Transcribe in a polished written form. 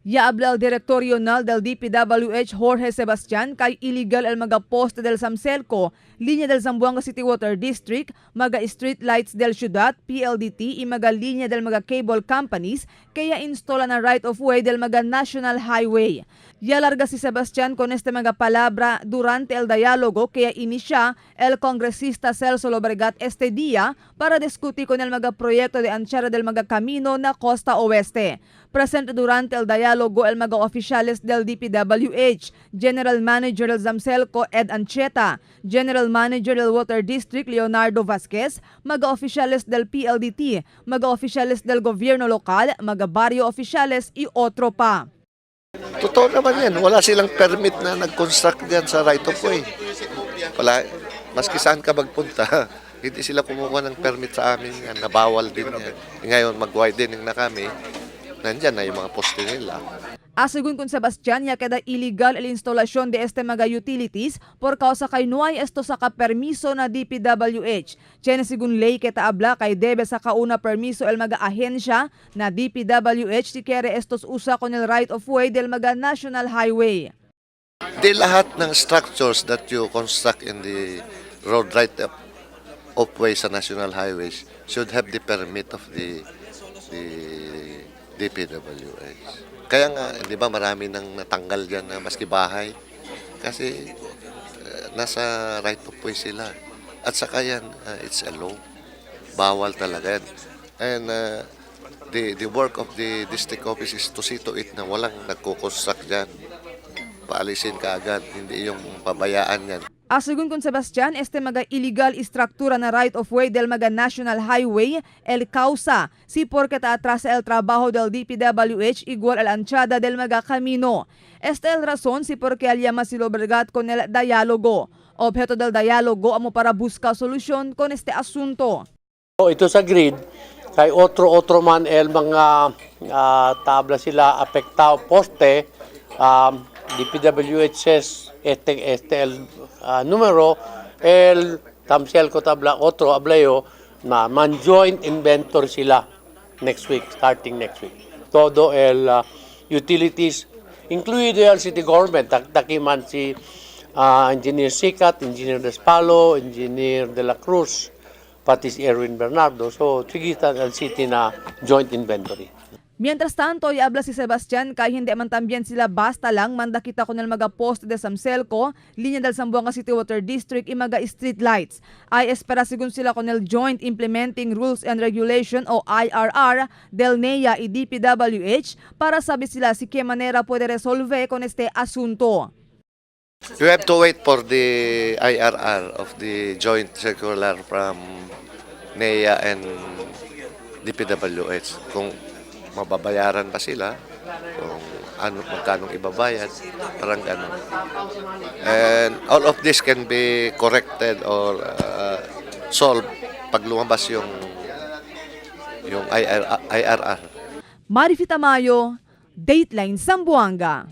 Ya habla el director regional del DPWH, Jorge Sebastian, kay illegal el mga poste del Zamcelco, linya del Zamboanga City Water District, mga street lights del ciudad, PLDT y mga linya del mga cable companies kaya instala na right of way del mga national highway. Ya larga si Sebastian con este mga palabra durante el diálogo que inicia el congresista Celso Lobregat este día para discutir con el mga proyecto de anchura del mga camino na costa oeste. Presente durante el diálogo el mga oficiales del DPWH, General Manager del Zamcelco, Ed Ancheta, General Manager del Water District, Leonardo Vasquez, mga oficiales del PLDT, mga oficiales del gobyerno lokal, mga barrio oficiales y otro pa. Totoo naman yan. Wala silang permit na nag-construct dyan sa right of way. Wala, maski saan ka magpunta, hindi sila kumukuha ng permit sa amin yan. Nabawal din yan. Ngayon, mag-widening na kami. Nandyan na yung mga poste nila. Asegun con Sebastian, ya queda ilegal el instalación de este mga utilities por causa kay no hay esto saka permiso na DPWH. Tiene según ley que taabla kay debe saka una permiso el mga ahensya na DPWH si quiere estos usa con el right of way del mga national highway. Di lahat ng structures that you construct in the road right of way sa national highways should have the permit of the DPWH. Kaya nga, di ba, marami nang natanggal dyan na maski bahay. Kasi nasa right of way sila. At saka yan, it's a law. Bawal talaga yan. And the work of the district office is to see to it na walang nagko-construct dyan. Paalisin ka agad, hindi yung pabayaan yan. Asegun con Sebastian, este mga illegal estructura na right of way del mga national highway el causa si porque ta atrasa el trabajo del DPWH igual al anchada del mga camino. Esta el razón si porque llama si Lobregat con el diálogo. Objeto del diálogo amo para buscar solución con este asunto. Oh, ito sa grid, kay otro-otro man el mga tabla sila apektado poste, DPWH says este el número, el Tamselco tabla otro ablayo na man joint inventory sila next week, starting next week. Todo el utilities, incluido el city government, takiman si Engineer Sicat, Engineer Despalo, Engineer De La Cruz, pati si Erwin Bernardo. So, sige el city na joint inventory. Mientras tanto, y habla si Sebastian kay hindi man también sila basta lang manda kita con el mga poste de Zamcelco, linya del Zamboanga City Water District y mga street lights. Ay espera según sila con el Joint Implementing Rules and Regulation o IRR del NEA y DPWH para sabi sila si qué manera puede resolver con este asunto. You have to wait for the IRR of the joint circular from NEA and DPWH. Kung mababayaran pa sila, kung ano, magkanong ibabayad, parang gano'n. And all of this can be corrected or solved pag lumabas yung IRR. Marifi Tamayo, Dateline Zamboanga.